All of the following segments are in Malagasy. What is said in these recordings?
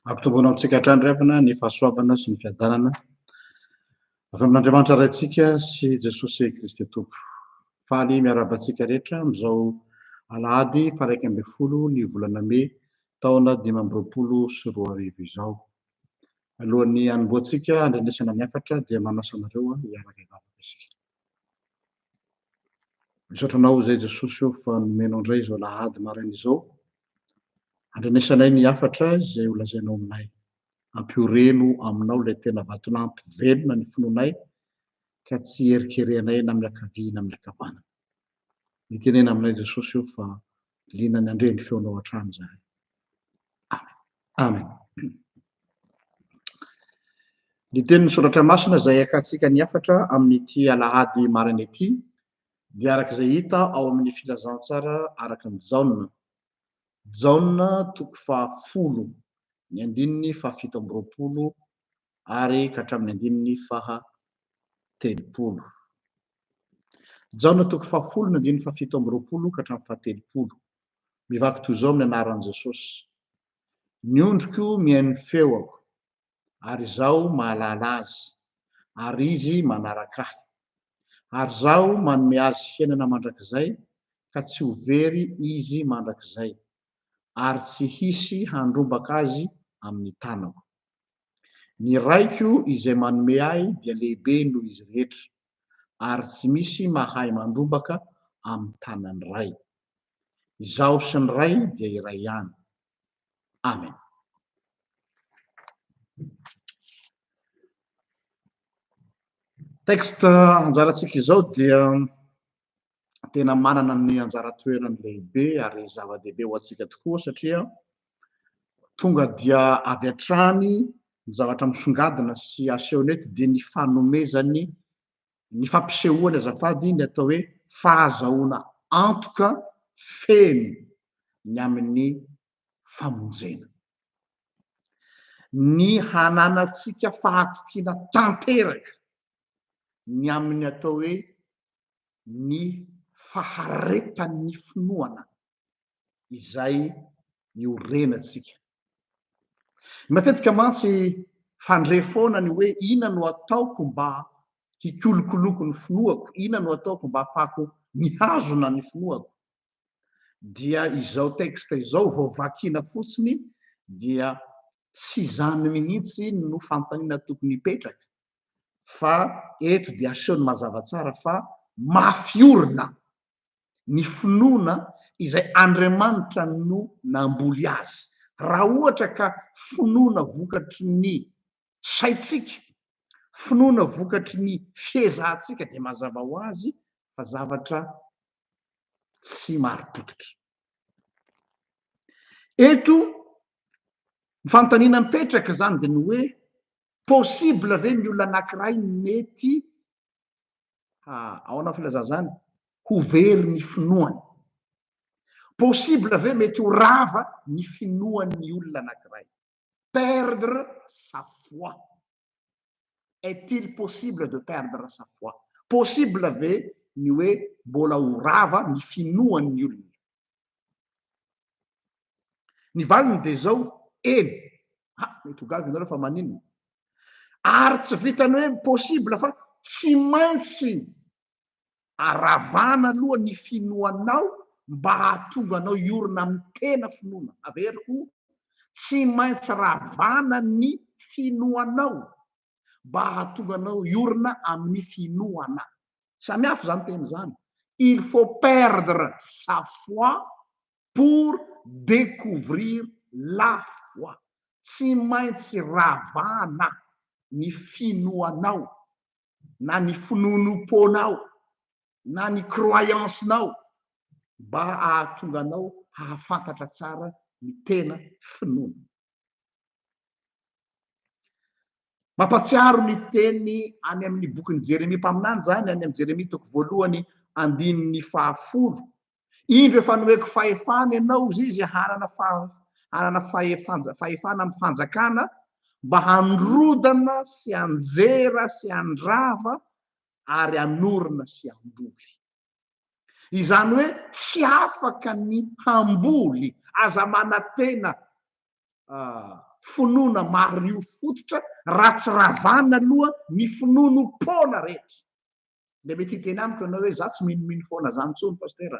Ampitomboina amintsika hatrany ry havana ny fahasoavana sy ny fiadanana avy amin'Andriamanitra Raintsika sy Jesosy Kristy Tompo. Faly miarahaba antsika rehetra amin'izao alahady faha-11 ny volana mey taona 2025 izao. Alohan'ny hanombohantsika handrenesana ny hafatra dia manasa anareo hiaraka hivavaka isika. Misaotra anao izay Jesosy ô fa nomenao indray izao alahady maraina izao. Andrenesanay ny hafatra izay ho lazainao aminay. Ampioreno aminao ilay tena vatolampy velona ny finoanay ka tsy hierikerehanay na amin'ny ankavia na amin'ny ankavanana. Mitenena aminay Jesosy ô fa liana ny handre ny feonao hatrany izahay. Amen. Amen. Ny tenin'ny soratra masina izay akantsika ny hafatra amin'ity alahady maraina ity dia araka izay hita ao amin'ny filazantsara araka ny Jaona. Jaona toko fahafolo, ny andininy fahafito amby roapolo ary ka hatramin'ny andininy faha 30. Jaona toko fahafolo ny andininy fahafito amby roapolo ka hatramin'ny fahatelopolo. Mivaky toy izao amin'ny anaran'i Jesosy, Ny ondriko mihaino ny feoko, ary Izaho mahalala azy, ary izy manaraka Ahy. Ary Izaho manome azy fiainana mandrakizay, ka tsy ho very izy mandrakizay, ary tsy hisy handrombaka azy amin'ny tanako. Ny Raiko izay manome Ahy dia lehibe noho izy rehetra, ary tsy misy mahay mandrombaka amin'ny tanan'ny Ray. Izaho sy ny Ray dia iray ihany. Amen. Texte anjarantsika izao dia tena manana ny anjara toerany lehibe ary zava-dehibe ho antsika tokoa satria tonga dia avy hatrany ny zavatra misongadina sy asehony eto dia ny fanomezany ny fampisehoany azafady ny atao hoe fahazahoana antoka feno ny amin'ny famonjena. Ny hananantsika fahatokiana tanteraka ny amin'ny atao hoe ny faharetan'ny finoana izay iorenantsika. Matetika mantsy fandre foana ny hoe inona no ataoko mba hikolokoloko ny finoako, inona no ataoko mba hahafahako mihazona ny finoako. Dia izao texte izao vao vakiana fotsiny dia tsy izany mihitsy no fanontaniana tokony hipetraka fa eto dia asehony mazava tsara fa mafy orina ny finoana izay Andriamanitra no namboly azy. Raha ohatra ka finoana vokatry ny saintsika, finoana vokatry ny fiezahantsika dia mazava ho azy fa zavatra tsy marim-pototra. Eto ny fanontaniana mipetraka izany dia ny hoe possible ve ny olona anankiray mety ahoana filazana izany, ho very ny finoany? Possible ve mety ho rava ny finoan'ny olona anankiray? Perdre sa foi. Est-il possible de perdre sa foi? Possible ve ny hoe mbola ho rava ny finoan'ny olona? Ny valiny dia izao, eny. Ha, mety ho gaga ianareo fa maninona? Ary tsy vitan'ny hoe possible fa tsy maintsy aravana aloha ny finoanao mba hahatonga anao hiorina amin'ny tena finoana. Averiko, tsy maintsy ravana ny finoanao mba hahatonga anao hiorina amin'ny finoana. Samy hafa izany teny izany. Il faut perdre sa foi pour découvrir la foi. Tsy maintsy ravana ny finoanao na ny finoanoam-poanao na ny croyance-nao mba hahatonga anao hahafantatra tsara ny tena finoana. Mampatsiaro ny teny any amin'ny bokin'i Jeremia mpaminany izany, any amin'i Jeremia toko voalohany andininy fahafolo. Indro efa nomeko fahefana ianao, hozy izy, hanana hanana fahefana amin'ny fanjakana mba handrodana sy hanjera sy handrava ary hanorina sy hamboly. Izany hoe tsy afaka ny hamboly, aza manantena finoana mario fototra raha tsy ravana aloha ny finoanoam-poana rehetra. Dia mety hiteny amiko ianao hoe za tsy minomino foana zany intsony pasitera.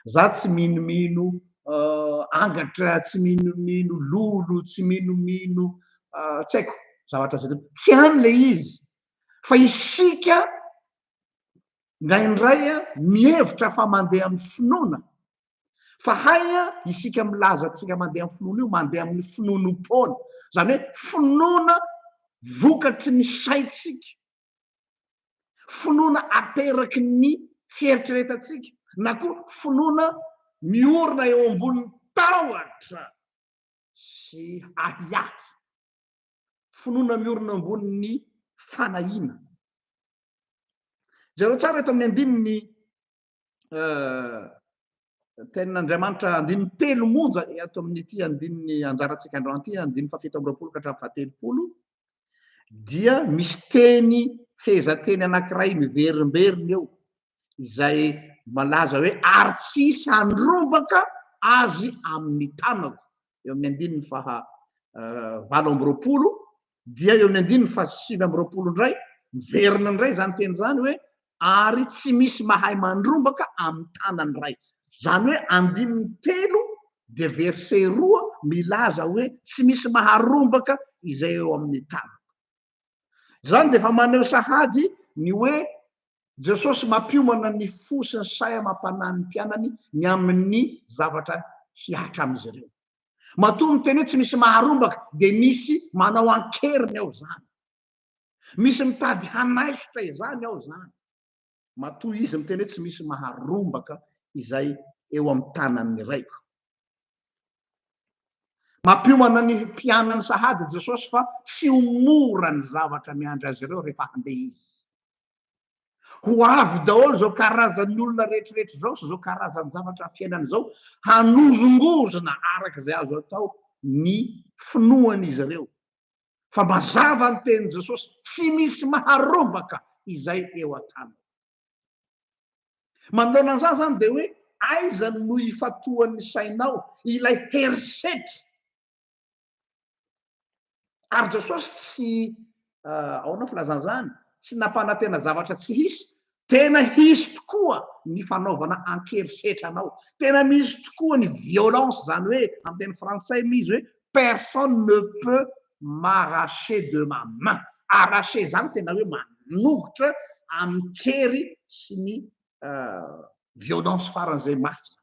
Za tsy minomino angatra, tsy minomino lolo, tsy minomino tsy haiko zavatra zay. Tsy any le izy. Fa isika indraindray mihevitra fa mandeha amin'ny finoana. Fa hay isika milaza antsika mandeha amin'ny finoana io, mandeha amin'ny finoanoam-poana. Izany hoe finoana vokatry ny saintsika. Finoana ateraky ny fieritreretantsika na koa finoana miorina eo ambonin'ny tahotra sy ahiahy. Finoana miorina ambonin'ny fanahiana. Jereo tsara eto amin'ny andininy tenin'Andriamanitra andininy telo monja ato amin'ity andininy anjarantsika androany ity, andininy fahafito amby roapolo ka hatramin'ny fahatelopolo, dia misy teny fehezanteny anankiray miverimberina eo izay malaza hoe ary tsy hisy handrombaka azy amin'ny tanako. Eo amin'ny andininy faha 28 dia eo amin'ny andininy faha 29 indray miverina indray izany teny izany hoe ary tsy misy mahay mandrombaka amin'ny tanan'ny Ray. Izany hoe andininy telo dia verset roa milaza hoe tsy misy maharombaka izay eo amin'ny tanako. Izany dia efa maneho sahady ny hoe Jesosy mampiomana ny fo sy ny sahy amam-panahin'ny mpianany ny amin'ny zavatra hihatra amin'izy ireo. Matoa miteny hoe tsy misy maharombaka dia misy manao an-keriny ao izany. Misy mitady hanaisotra izany ao izany. Matoa izy miteny hoe tsy misy maharombaka izay eo amin'ny tanan'ny Raiko. Mampiomana ny mpianany sahady Jesosy fa tsy ho mora ny zavatra miandry azy ireo rehefa handeha izy. Ho avy daholo izao karazan'ny olona rehetrarehetra izao sy izao karazan-javatra fiainana izao hanozongozona araka izay azo atao ny finoan'izy ireo. Fa mazava ny tenin'i Jesosy, tsy misy maharombaka izay eo an-tanako. Manoloana an'izany izany dia hoe aiza no ifatohan'ny sainao ilay herisetra? Ary Jesosy tsy ahoana filazana izany? Tsy nampanantena zavatra tsy hisy. Tena hisy tokoa ny fanaovana an-kerisetra anao. Tena misy tokoa ny violence, izany hoe amin'ny teny frantsay misy hoe personne ne peut m'arracher de ma main. Arracher izany tena hoe manongotra amin-kery sy ny violence faran'izay mafy.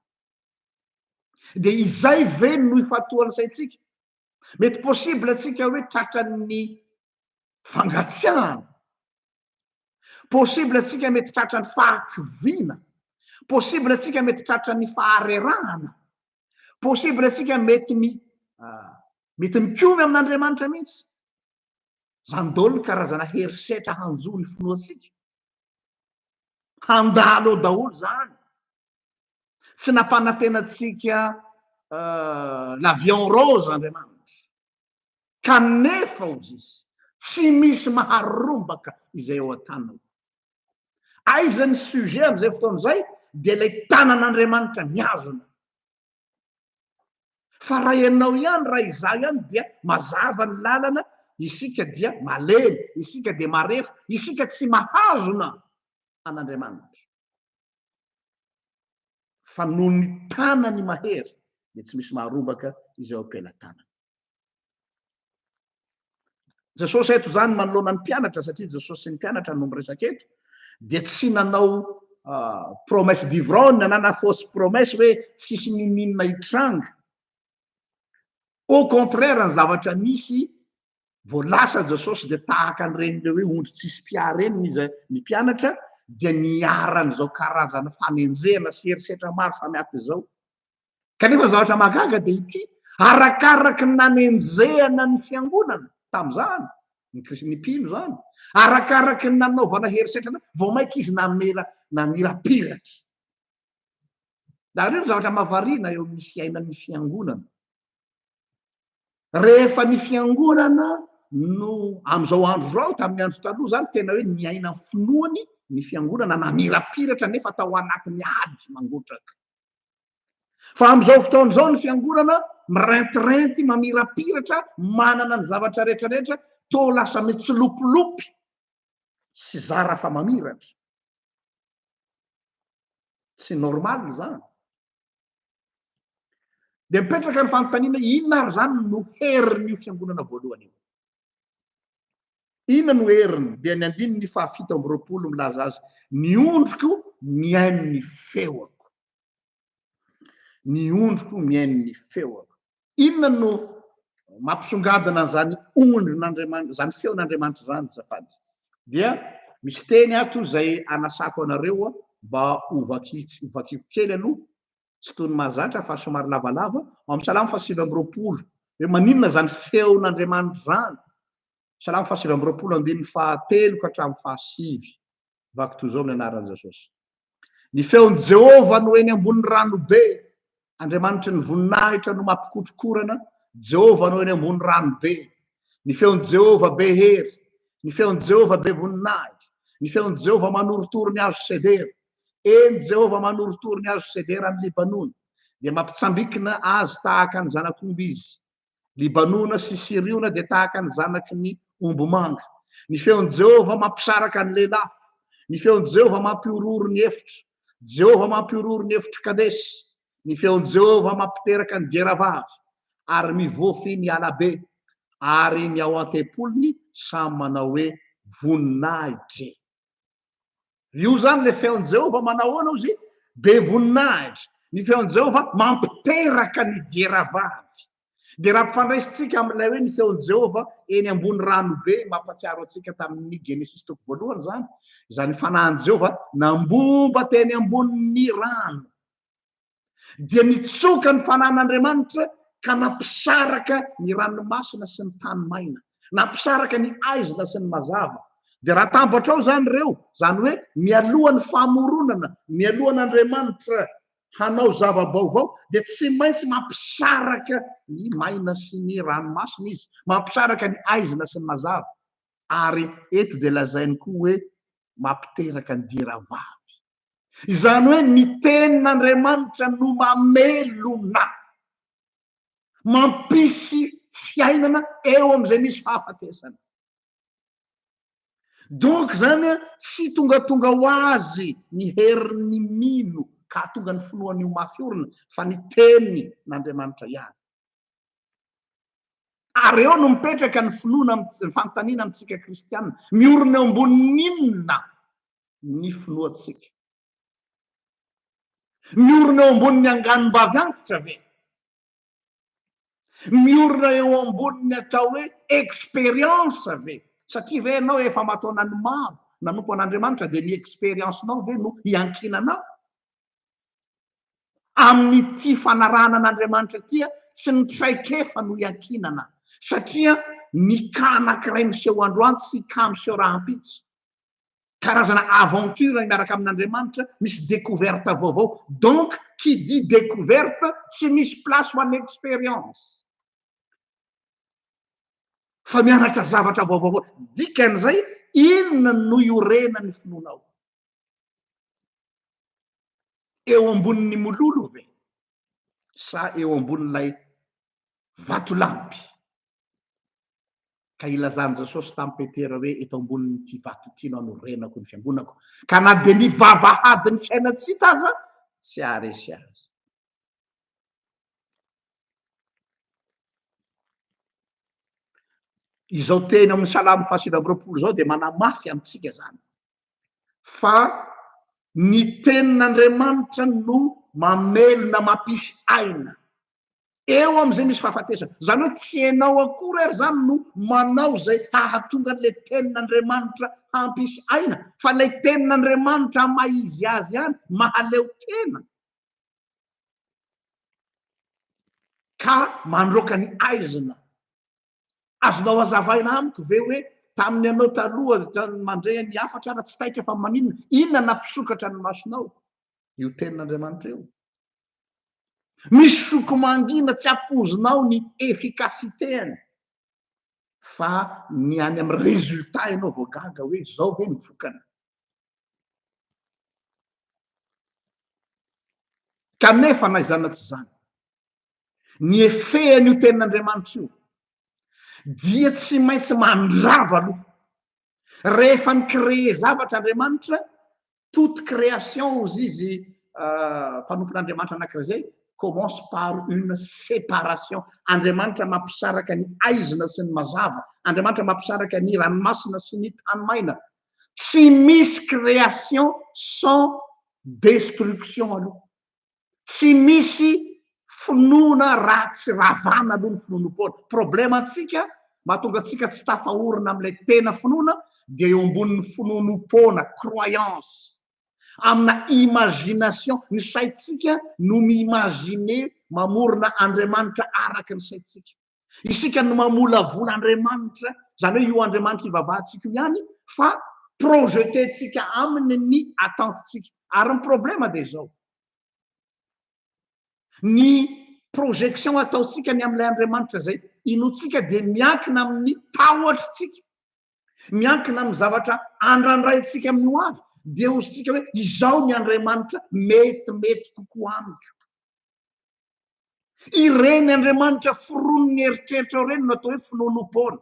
Dia izay ve no ifantohan'ny saintsika? Mety possible antsika hoe tratran'ny fangatsiahana. Possible antsika mety tratran'ny fahakiviana. Possible antsika mety tratran'ny faharerahana. Possible antsika mety mi mety mikomy amin'Andriamanitra mihitsy. Zany daholo ny karazana herisetra hanjo ny finoantsika. Handalo eo daholo zany. Tsy nampanantena antsika la vie en rose Andriamanitra. Kanefa hozy izy, tsy misy maharombaka izay eo an-tanany. Aiza ny sujet amin'izay fotoana izay dia ilay tanan'Andriamanitra mihazona. Fa raha ianao ihany, raha izaho ihany dia mazava ny lalana, isika dia malemy, isika dia marefo, isika tsy mahazona an'Andriamanitra. Fa noho ny tanany mahery dia tsy misy maharombaka izay ao am-pelatanana. Jesosy eto izany manoloana ny mpianatra, satria Jesosy sy ny mpianatra no miresaka eto, dia tsy nanao promesse d'ivrogne na na fausse promesse hoe tsisy n'inon'inona hitranga. Au contraire ny zavatra nisy vao lasa Jesosy dia tahaka an'ireny le hoe ondry tsisy mpiahy ireny ny ny mpianatra dia niharan'izao karazana fanenjehana sy herisetra maro samihafa izao. Kanefa ny zavatra mahagaga dia ity, arakaraky ny nanenjehana ny fiangonana tamin'izany, ny Kristy, ny mpino izany, arakaraky ny nanaovana herisetra, vao mainka izy namela namirapiratra. Ary io ny zavatra mahavariana eo amin'ny fiainan'ny fiangonana. Rehefa ny fiangonana no amin'izao andro izao, tamin'ny andro taloha izany, tena hoe niaina ny finoany ny fiangonana, namirapiratra nefa tao anatin'ny ady mangotraka. Fa amin'izao fotoana izao ny fiangonana mirentirenty, mamirapiratra, manana ny zavatra rehetra rehetra, toa lasa mitsilopilopy sy zara fa mamiratra. Tsy normal izany. Dia mipetraka ny fanontaniana, inona ary izany no herin'io fiangonana voalohany io? Inona no heriny? Dia ny andininy fahafito amby roapolo milaza azy, ny ondriko mihaino ny feoko. Ny ondriko mihaino ny feoko. Inona no mampisongadina an'izany ondrin'Andriamanitra, izany feon'Andriamanitra izany, azafady? Dia misy teny ato izay anasako anareo mba ho vakiko kely aloha, tsy toy ny mahazatra fa somary lavalava, ao amin'ny Salamo fahasivy amby roapolo, hoe maninona izany feon'Andriamanitra izany? Salamo fahasivy amby roapolo andininy fahatelo ka hatramin'ny fahasivy. Vaky toy izao amin'ny anaran'i Jesosy. Ny feon'i Jehovah no eny ambonin'ny rano be, Andriamanitry ny voninahitra no mampikotrokorana, Jehovah no eny ambony rano be. Ny feon'i Jehovah be hery, ny feon'i Jehovah be voninahitra, ny feon'i Jehovah manorotoro ny hazo sedera. Eny, Jehovah manorotoro ny hazo sedera any Libanona, dia mampitsambikina azy tahaka ny zanak'omby izy. Libanona sy Siriona dia tahaka ny zanaky ny ombimanga. Ny feon'i Jehovah mampisaraka ny lelafo. Ny feon'i Jehovah mampihorohoro ny efitra. Jehovah mampihorohoro ny efitr'i Kadesy. Ny feon'i Jehovah mampiteraka ny dieravavy, ary mivoafy ny alabe, ary ny ao an-tempoliny samy manao hoe, Voninahitra e! Io izany ilay feon'i Jehovah manao ahoana ozy? Be voninahitra. Ny feon'i Jehovah mampiteraka ny dieravavy. Dia raha ampifandraisintsika amin'ilay hoe ny feon'i Jehovah eny ambony rano be, mampahatsiaro antsika tamin'ny Genesisy toko voalohany izany, izany fanahin'i Jehovah nambomba teny ambonin'ny rano. Dia nitsoka ny fanan'Andriamanitra ka nampisaraka ny ranomasina sy ny tany maina, nampisaraka ny aizina sy ny mazava. Dia raha atambatra ao izany ireo, izany hoe mialoha ny famoronana, mialoha an'Andriamanitra hanao zava-baovao, dia tsy maintsy mampisaraka ny maina sy ny ranomasina izy, mampisaraka ny aizina sy ny mazava. Ary eto dia lazainy koa hoe mampiteraka ny diravavy. Izany hoe ny tenin'Andriamanitra no mamelona, mampisy fiainana eo amin'izay misy fahafatesana. Donc izany tsy tongatonga ho azy ny herin'ny mino ka hahatonga ny finoany ho mafy orina fa ny tenin'Andriamanitra ihany. Ary eo no mipetraka ny finoana, ny fanontaniana amintsika kristiana, miorina eo ambonin'ny inona ny finoantsika? Miorina eo ambonin'ny anganom-bavy antitra ve? Miorina eo ambonin'ny atao hoe expérience ve? Satria ve ianao efa aman-taonany maro nanompo an'Andriamanitra dia ny expérience-nao ve no hiankinanao? Amin'ity fanarahana an'Andriamanitra ity, tsy ny traikefa no iankinana, satria ny cas anankiray miseho androany sy cas miseho rahampitso. Karazana aventure miaraka amin'Andriamanitra, misy découverte vaovao. Donc, qui dit découverte, tsy misy place ho an'ny expérience. Fa mianatra zavatra vaovao. Dikan'izay, inona no iorenan'ny finoanao? Eo ambonin'ny mololo ve sa eo ambonin'ilay vatolampy? Ka ilazan'i Jesosy tamin'i Petera hoe eto ambonin'ity vato ity no anorenako ny fiangonako. Ka na dia ny vavahadin'ny fiainan-tsy hita aza tsy haharesy azy. Izao teny amin'ny Salamo fahasivy amby roapolo izao dia manamafy amintsika izany. Fa ny tenin'Andriamanitra no mamelona mampisy aina. Eo amin'izay misy fahafatesana. Izany hoe tsy ianao akory ary izany no manao izay hahatonga an'ilay tenin'Andriamanitra hampisy aina, fa ilay tenin'Andriamanitra maha izy azy ihany, mahaleo tena, ka mandroaka ny aizina. Azonao hazavaina amiko ve hoe tamin'ny ianao taloha mandre ny hafatra ary tsy taitra fa maninona? Inona nampisokatra ny masonao? Io tenin'Andriamanitra io. Misy soko mangina tsy ampoizinao ny efficacité-ny fa ny any amin'ny résultat ianao vao gaga hoe izao ve ny vokany. Kanefa na izany na tsy izany, ny effet an'io tenin'Andriamanitra io dia tsy maintsy mandrava aloha. Rehefa ni-créer zavatra Andriamanitra, toute création hozy izy mpanompon'Andriamanitra anankiray izay, commence par une séparation. Andriamanitra mampisaraka ny aizina sy ny mazava. Andriamanitra mampisaraka ny ranomasina sy ny tany maina. Tsy misy création sans destruction aloha. Tsy misy finoana raha tsy ravana aloha ny finoanoam-poana. Problème antsika mahatonga antsika tsy tafaorina amin'ilay tena finoana dia eo ambonin'ny finoanoam-poana, croyance, amina imagination, ny saintsika no mi-imaginer mamorona Andriamanitra araka ny saintsika. Isika no mamolavola Andriamanitra, izany hoe io Andriamanitra ivavahantsika io ihany fa projeter-tsika aminy ny attente-tsika. Ary ny problème dia izao, ny projection ataontsika ny amin'ilay Andriamanitra izay inoantsika dia miankina amin'ny tahotritsika, miankina amin'ny zavatra andrandraintsika amin'ny ho avy, dia hozintsika hoe izao ny Andriamanitra metimety kokoa amiko. Ireny Andriamanitra foronin'ny eritreritrao ireny no atao hoe finoanoam-poana.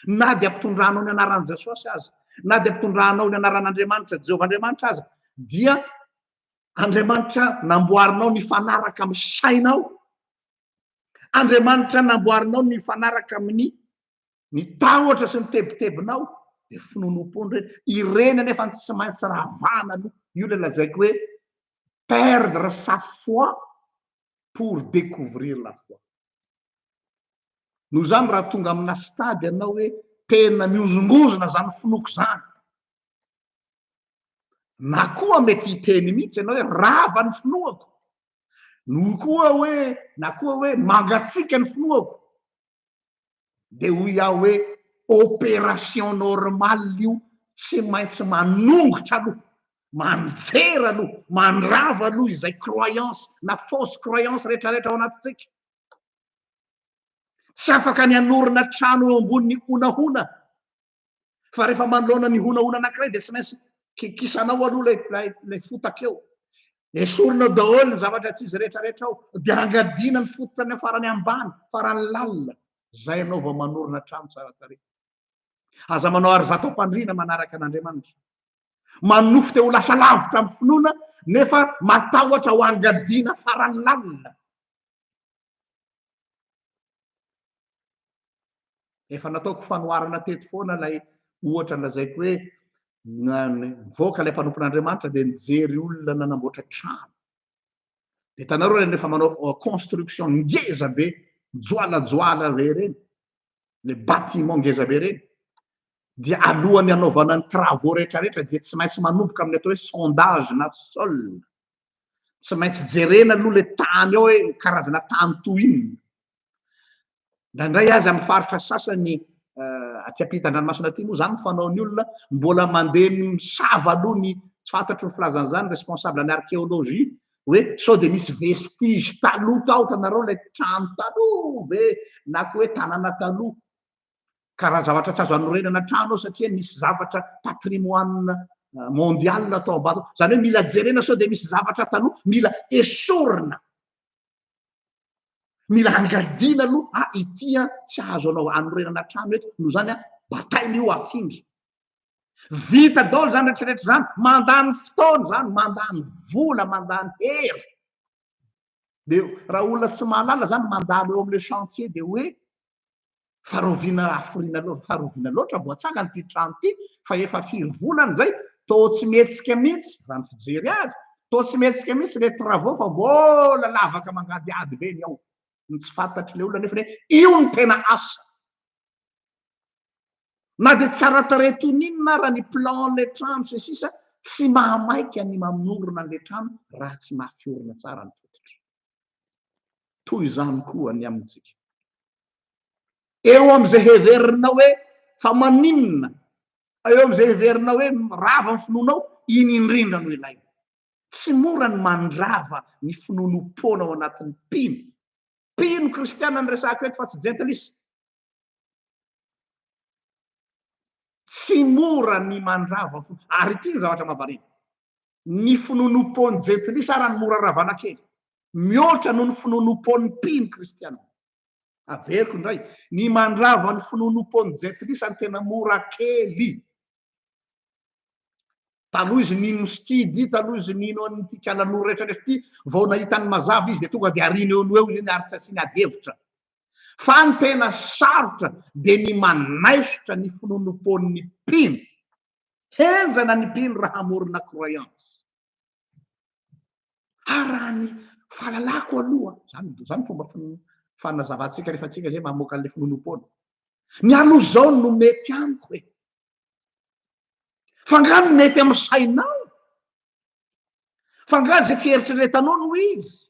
Na dia ampitondranao ny anaran'i Jesosy aza, na dia ampitondranao ny anaran'Andriamanitra, Jehovah Andriamanitra aza, dia Andriamanitra namboarinao nifanaraka amin'ny sainao. Andriamanitra namboarinao nifanaraka amin'ny ny tahotra sy ny tebitebinao, dia finoanoam-poana ireny. Ireny anefa no tsy maintsy ravana aloha. Io ilay lazaiko hoe perdre sa foi pour découvrir la foi. Noho izany raha tonga amina stade ianao hoe tena mihozongozona izany finoako izany, na koa mety hiteny mihitsy ianao hoe rava ny finoako, no koa hoe na koa hoe mangatsiaka ny finoako, dia hoy aho hoe opération normale io, tsy maintsy manongotra aloha, manjera aloha, mandrava aloha izay croyance na fausse croyance rehetrarehetra ao anatintsika. Tsy afaka ny hanorina trano eo ambonin'ny honahona. Fa rehefa manoloana ny honahona anankiray dia tsy maintsy kikisanao aloha ilay ilay ilay fotaka eo. Esorina daholo ny zavatra tsy izy rehetrarehetra ao. Dia angadiana ny fototra any farany ambany, farany lalina. Zay ianao vao manorina trano tsara tarehy. Aza manao arivato am-pandriana manaraka an'Andriamanitra. Manonofy te ho lasa lavitra amin'ny finoana nefa matahotra ho angadiana farany lalina. Efa nataoko fanoharana teto foana ilay ohatra lazaiko hoe nivoaka ilay mpanompon'Andriamanitra dia nijery olona nanamboatra trano. Dia hitanareo ireny rehefa manao construction ngeza be, mijoalajoala be ireny, le bâtiment ngeza be ireny, dia alohan'ny hanaovana ny travaux rehetrarehetra dia tsy maintsy manomboka amin'ny atao hoe sondage na sol. Tsy maintsy jerena aloha le tany ao hoe karazana tany toy inona. Indraindray aza amin'ny faritra sasany aty ampitan-dranomasina aty moa izany ny fanaon'ny olona, mbola mandeha misava aloha ny, tsy fantatro ny filazana izany, responsable ny archéologie, hoe sao dia misy vestige taloha tao, hitanareo ilay trano taloha be na koa hoe tanàna taloha. Ka raha zavatra tsy azo anorenana trano ao satria nisy zavatra patrimoine mondial tao ambany tao. Izany hoe mila jerena sao dia misy zavatra taloha, mila esorina. Mila angadiana aloha, ah ity an tsy azo anao anorenana trano eto, noho izany an bataina io afindra. Vita daholo izany rehetra rehetra izany, mandany fotoana izany, mandany vola, mandany hery. Dia raha olona tsy mahalala izany mandalo eo amin'ilay chantier dia hoe fa rahoviana hafiriana loatra, fa rahoviana loatra vao atsangana ity trano ity fa efa firy volana izay, Toa tsy mihetsika mihitsy, raha ny fijery azy, toa tsy mihetsika mihitsy ilay travaux fa mbola lavaka mangadihady be ny ao. Ny tsy fantatr'ilay olona nefa hoe io no tena asa. Na dia tsara tarehy toy ny inona ara ny plan-n'ilay trano sy ny sisa, tsy mahamaika ny manorina an'ilay trano raha tsy mafy orina tsara ny fototra. Toy izany koa ny amintsika. Eo amin'izay heverinao hoe fa maninona, eo amin'izay heverinao hoe rava ny finoanao, iny indrindra no ilaina. Tsy mora ny mandrava ny finoanoam-poana ao anatin'ny mpino. Mpino kristiana no resahako eto fa tsy jentilisa. Tsy mora ny mandrava fo. Ary ity ny zavatra mahavariana. Ny finoanoam-poan'ny jentilisa ara ny mora ravana kely. Mihoatra noho ny finoanoam-poan'ny mpino kristiana. Averiko indray, ny mandrava ny finoanoam-poan'ny jentilisa no tena mora kely. Taloha izy nino sikidy, taloha izy nino an'ity kalanoro rehetra rehetra ity, vao nahita ny mazava izy dia tonga dia ariana eo no eo izy ary tsy asiana ady hevitra. Fa ny tena sarotra dia ny manaisotra ny finoanoam-poan'ny mpino. Henjana ny mpino raha hamorona croyance. Ary raha ny fahalalako aloha, zany, zany fomba fanazavantsika rehefa tsika zay mamoaka an'ilay finoanoam-poana. Ny aloha zao no mety amiko e. Fa nga no mety amin'ny sainao? Fa nga zay fieritreretanao no izy?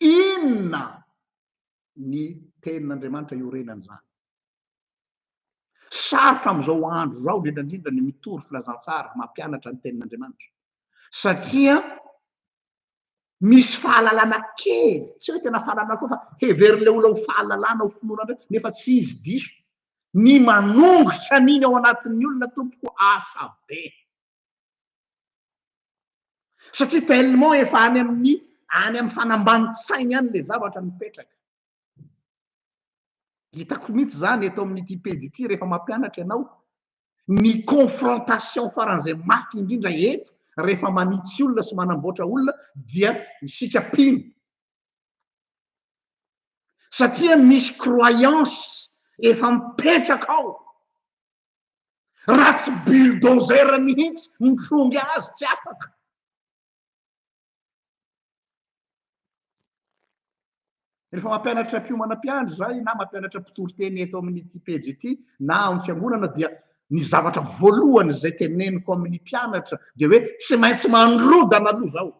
Inona ny tenin'Andriamanitra iorenan'izany? Sarotra amin'izao andro izao, indrindra indrindra ny mitory filazantsara, mampianatra ny tenin'Andriamanitra. Satria misy fahalalana kely, tsy hoe tena fahalalana koa fa heverin'ilay olona ho fahalalana, ho finoana indray, nefa tsy izy diso. Ny manongotra an'iny ao anatin'ny olona tompoko asa be. Satria tellement efa any amin'ny any amin'ny fanambanin-tsainy any ilay zavatra mipetraka. Hitako mihitsy izany eto amin'ity pejy ity rehefa mampianatra ianao ny confrontation faran'izay mafy indrindra eto rehefa manitsy olona sy manamboatra olona dia isika mpino. Satria misy croyance efa mipetraka ao. Raha tsy bulldozer mihitsy mitrongy azy tsy afaka. Rehefa mampianatra mpiomana mpiandry zay na mampianatra mpitory teny eto amin'ity pejy ity na amin'ny fiangonana dia ny zavatra voalohany izay teneniko amin'ny mpianatra dia hoe tsy maintsy mandrodana aloha zao.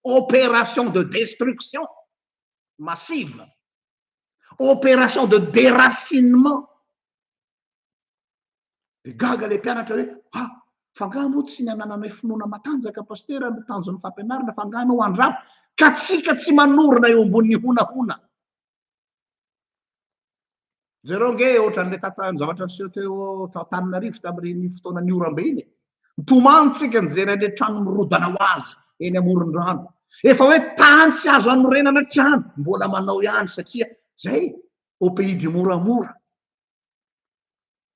Opération de destruction massive. Opération de déracinement. Dia gaga ilay mpianatra hoe, ah, fa angaha moa tsy ny anananay finoana matanjaka pasitera no tanjon'ny fampianarana fa angaha anao handrava? Ka tsika tsy manorina eo ambonin'ny honahona. Jereo nge ohatran'ilay tantara zavatra niseho teo Antananarivo tamin'ireny fotoanan'ny oram-be iny e. Mitomany tsika nijery an'ilay trano mirodana ho azy eny amoron-drano. Efa hoe tany tsy azo anorenana trano, mbola manao ihany satria zay au pays du moramora.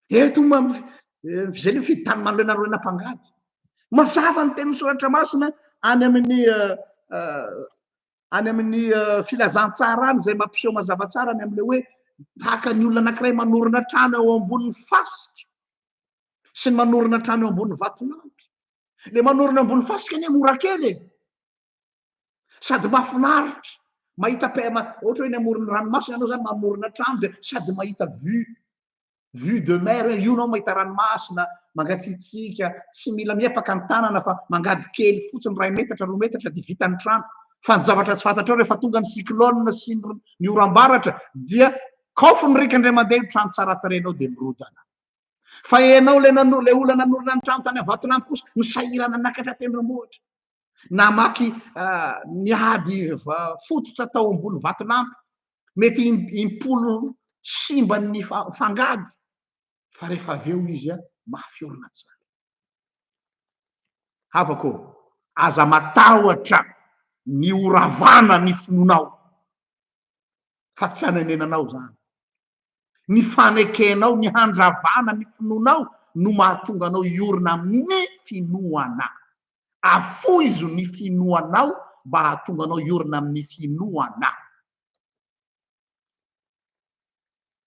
Eto zay le mifidy tany manoloana rena mpangady. Mazava ny tenin'ny soratra masina any amin'ny any amin'ny filazantsara any izay mampiseho mazava tsara ny amin'ilay hoe tahaka ny olona anankiray manorina trano eo ambonin'ny fasika sy ny manorina trano eo ambonin'ny vatolampy. Le manorina ambony fasika anie mora kely e. Sady mahafinaritra mahita PM ohatra hoe eny amoron'ny ranomasina ianao zany mamorona trano dia sady mahita vue vue de mer hoe io anao mahita ranomasina mangatsiatsiaka tsy mila miepaka ny tanana fa mangady kely fotsiny iray metatra roa metatra dia vita ny trano fa ny zavatra tsy fantatrao rehefa tonga ny cyclone sy ny oram-baratra dia kaofy ny riaka indray mandeha io trano tsara tarehinao dia mirodana fa ianao ilay nanor ilay olona nanorina ny trano tany Vatolampy kosa nisahirana nakatra tendrombohitra namaky niady fototra tao ambony vatolampy mety impolo simban'ny fangady fa rehefa avy eo izy a mafy orina tsara havako aza matahotra ny horavana ny finoanao fa tsy anenenanao zany Ny fanekenao ny handravana ny finoanao no mahatonga anao hiorina amin'ny finoana. Afoizo ny finoanao mba hahatonga anao hiorina amin'ny finoana.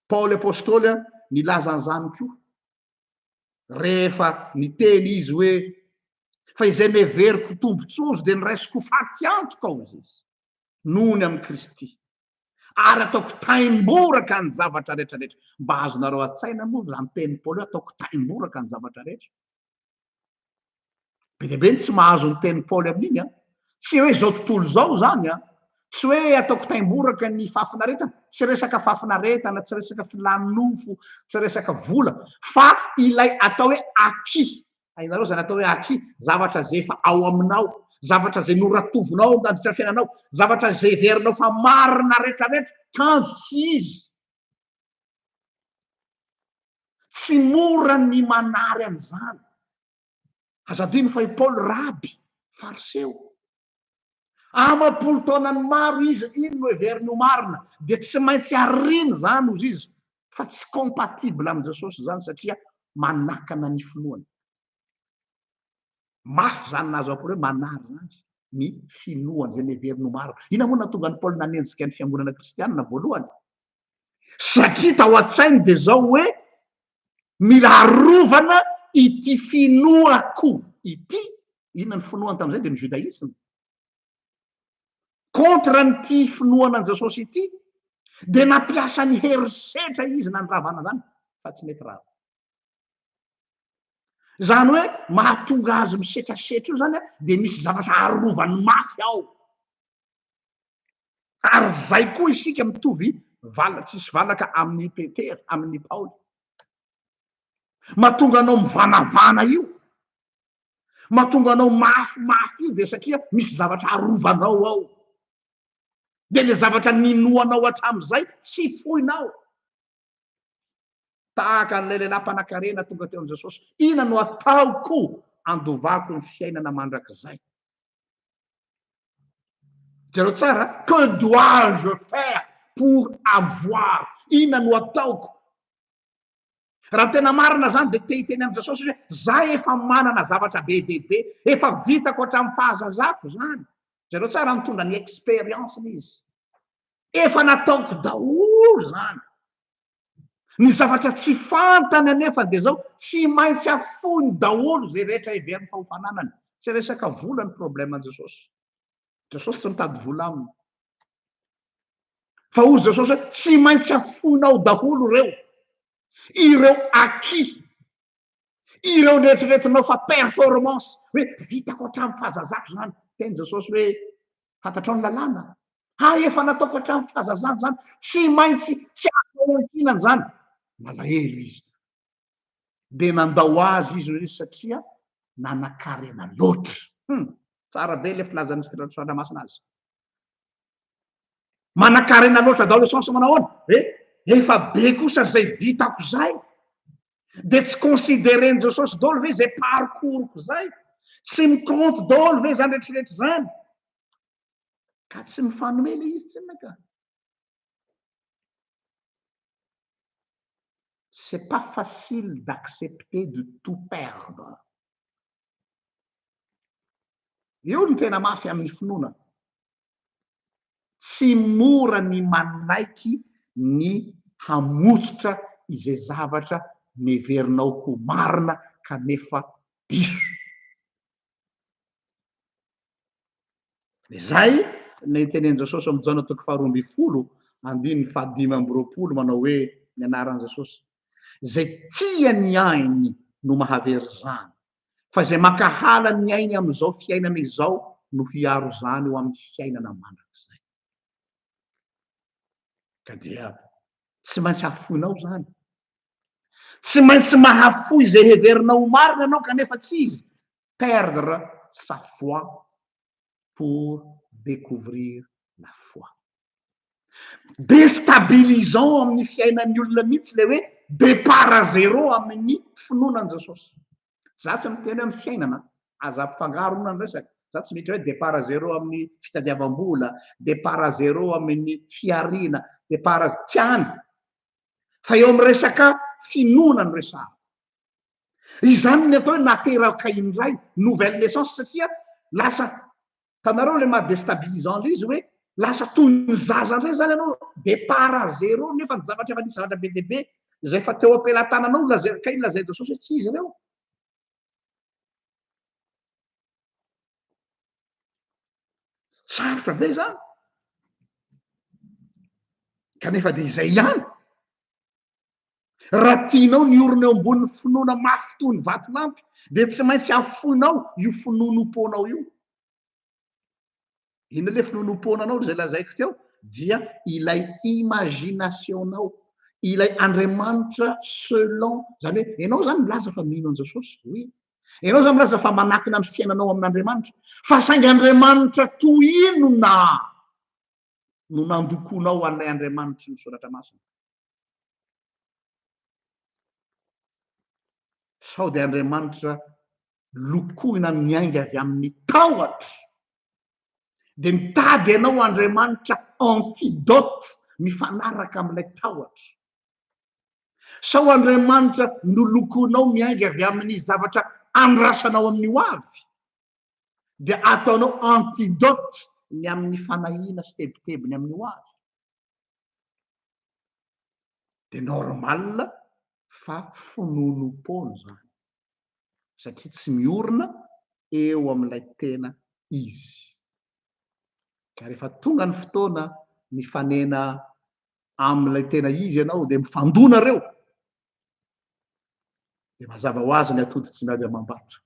Paoly Apostoly nilaza an'izany koa rehefa niteny izy hoe. Fa izay neveriko ho tombontsoa ozy dia noraisiko ho faty antoka ozy izy, noho ny amin'i Kristy. Ary ataoko taimboraka ny zavatra rehetra rehetra. Mba azonareo an-tsaina moa izany tenin'i Paoly hoe ataoko taimboraka ny zavatra rehetra? Be dia be ny tsy mahazo ny tenin'i Paoly amin'iny an. Tsy hoe izao tontolo izao izany an. Tsy hoe ataoko taimboraka ny fahafinaretana, tsy resaka fahafinaretana, tsy resaka filan'ny nofo, tsy resaka vola, fa ilay atao hoe acquis. Hainareo izany atao hoe acquis, zavatra izay efa ao aminao, zavatra izay noratovinao nandritra ny fiainanao, zavatra izay heverinao fa marina rehetrarehetra, kanjo tsy izy. Tsy mora ny manary an'izany. Aza adino fa i Paoly raby, fariseo. Amam-polo taonany maro izy, iny no heveriny ho marina, dia tsy maintsy ariny izany hozy izy, fa tsy compatible amin'i Jesosy izany satria manakana ny finoany. Mafy izany nahazo an'i Paoly hoe manary izany ny finoany izay neveriny ho marina. Inona moa nahatonga an'i Paoly nanenjika ny fiangonana kristianina voalohany? Satria tao an-tsainy dia izao hoe mila arovana ity finoako ity. Inona ny finoany tamin'izay? Dia ny judaïsme. Contre an'ity finoana an'i Jesosy ity, dia nampiasa ny herisetra izy nandravana izany, fa tsy mety rava. Izany hoe mahatonga azy misetrasetra io izany dia misy zavatra arovany mafy ao. Ary zay koa isika mitovy vala tsisy valaka amin'i Petera, amin'i Paoly. Mahatonga anao mivanavana io, mahatonga anao mafimafy io dia satria misy zavatra arovanao ao. Dia le zavatra ninoanao hatramin'izay tsy foinao. Tahaka an'ilay lehilahy mpanankarena tonga teo amin'i Jesosy, inona no ataoko andovako ny fiainana mandrakizay? Jereo tsara, que dois-je faire pour avoir? Inona no ataoko? Raha tena marina zany dia te hiteny amin'i Jesosy izy hoe za efa manana zavatra be dia be, efa vitako hatramin'ny fahazazako zany. Jereo tsara, mitondra ny expérience-ny izy. Efa nataoko daholo zany. Ny zavatra tsy fantany anefa dia zao, tsy maintsy afoiny daholo izay rehetra heveriny fa ho fananany. Tsy resaka vola ny problème an'i Jesosy. Jesosy tsy mitady vola aminy. Fa hozy Jesosy hoe tsy maintsy afoinao daholo ireo. Ireo acquis. Ireo neritreretinao fa performance. Hoe vitako hatramin'ny fahazazako izany. Teny Jesosy hoe fantatrao ny lalàna. Ha efa nataoko hatramin'ny fahazazana izany. Tsy maintsy tsy azonao ankinana izany. Nalahelo izy. Dia nandao azy izy hoe satria nanakarena loatra. Tsara be ilay filazan'ny Soratra Masina azy. Manakarena loatra dans le sens manao ahoana? Hoe efa be kosa izay vitako izay. Dia tsy considérer-n'i Jesosy daholo ve izay parcours-ko izay? Tsy mi-compte daholo ve izany rehetrarehetra izany? Ka tsy mifanome ilay izy tsinona ka. C'est pas facile d'accepter de tout perdre. Io no tena mafy amin'ny finoana. Tsy mora ny manaiky ny hamotsotra izay zavatra neverinao ho marina kanefa diso. Izay no itenen'i Jesosy amin'ny Jaona toko faha-12 andininy faha-25 manao hoe ny anaran'i Jesosy, Izay tia ny ainy no mahavery izany, fa izay mankahala ny ainy amin'izao fiainana izao no hiaro izany ho amin'ny fiainana mandrakizay. Ka dia tsy maintsy afoinao izany. Tsy maintsy mahafoy izay heverinao ho marina ianao kanefa tsy izy. Perdre sa foi pour découvrir la foi. Déstabilisant amin'ny fiainan'ny olona mihitsy ilay hoe départ à zéro amin'ny finoana an'i Jesosy. Za tsy miteny hoe amin'ny fiainana, aza ampifangaro ny resaka. Za tsy miditra hoe départ à zéro amin'ny fitadiavam-bola, départ à zéro amin'ny fihariana, départ à, tsy any. Fa eo amin'ny resaka finoana no resahana. Izany ny atao hoe nateraka indray, nouvelle naissance, satria lasa, hitanareo ilay maha déstabilisant ilay izy hoe lasa toy ny zaza indray izany ianao, départ à zéro, nefa ny zavatra efa nisy zavatra be dia be izay efa teo am-pelatananao, lazaina, kay lazain'i Jesosy hoe tsy izy ireo. Sarotra be izany. Kanefa dia izay ihany. Raha tianao ny orina eo ambonin'ny finoana mafy toy ny vatolampy, dia tsy maintsy afoinao io finoanoam-poanao io. Inona ilay finoanoam-poananao izay lazaiko teo? Dia ilay imagination-nao, ilay Andriamanitra selon, izany hoe ianao izany milaza fa mino an'i Jesosy, oui. Ianao izany milaza fa manakina ny fiainanao amin'Andriamanitra, fa saingy Andriamanitra toy inona no nandokoanao an'ilay Andriamanitry ny Soratra Masina? Sao dia Andriamanitra lokoina miainga avy amin'ny tahotra, dia mitady anao Andriamanitra antidote mifanaraka amin'ilay tahotra. Sao Andriamanitra nolokoinao miainga avy amin'ny zavatra andrasanao amin'ny ho avy, dia ataonao antidote ny amin'ny fanahiana sy tebitebiny amin'ny ho avy. Dia normal fa finoanoam-poana izany, satria tsy miorina eo amin'ilay tena izy. Ka rehefa tonga ny fotoana mifanena amin'ilay tena izy ianao dia mifandona ireo, dia mazava ho azy ny atody tsy miady amam-bato.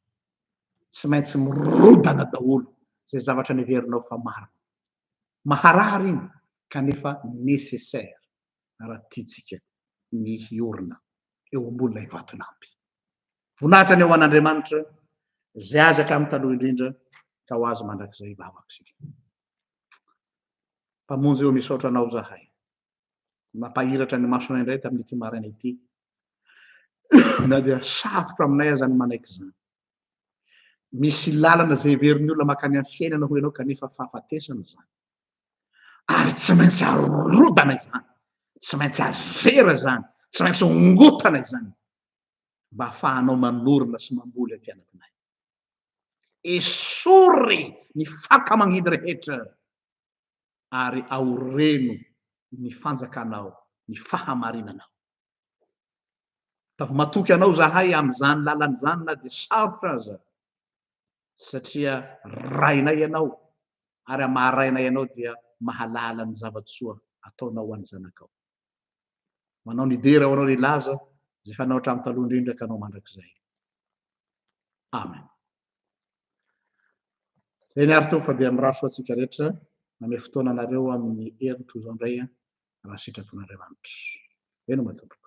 Tsy maintsy mirodana daholo izay zavatra neverinao fa marina. Maharary iny kanefa nécessaire raha tiantsika ny hiorina eo ambonin'ilay vatolampy. Voninahitra ny ho an'Andriamanitra izay azy hatramin'ny taloha indrindra ka ho azy mandrakizay vavaka isika. Mpamonjy ô misaotra anao zahay. Nampahiratra ny masonay indray tamin'ity maraina ity. Na dia sarotra aminay aza ny manaiky izany. Misy lalana izay heverin'ny olona mankany amin'ny fiainana hoy ianao kanefa fahafatesana izany. Ary tsy maintsy arodana izany, tsy maintsy azera izany, tsy maintsy ongotana izany mba hahafahanao manorina sy mamboly aty anatinay. Esory ny faka mangidy rehetra ary aoreno ny fanjakanao, ny fahamarinanao. Ataovy matoky anao zahay amin'izany lalana izany na dia sarotra aza, satria Rainay ianao, ary amin'ny maha Rainay anao dia mahalala ny zava-tsoa ataonao ho an'ny zanakao. Manao ny dera ho anao ny laza izay fanao hatramin'ny taloha indrindra ka anao mandrakizay. Amen. Eny ary Tompo fa dia mirary soa antsika rehetra, manome fotoana anareo amin'ny heriny toy izao indray raha sitrapon'Andriamanitra. Veloma Tompoko.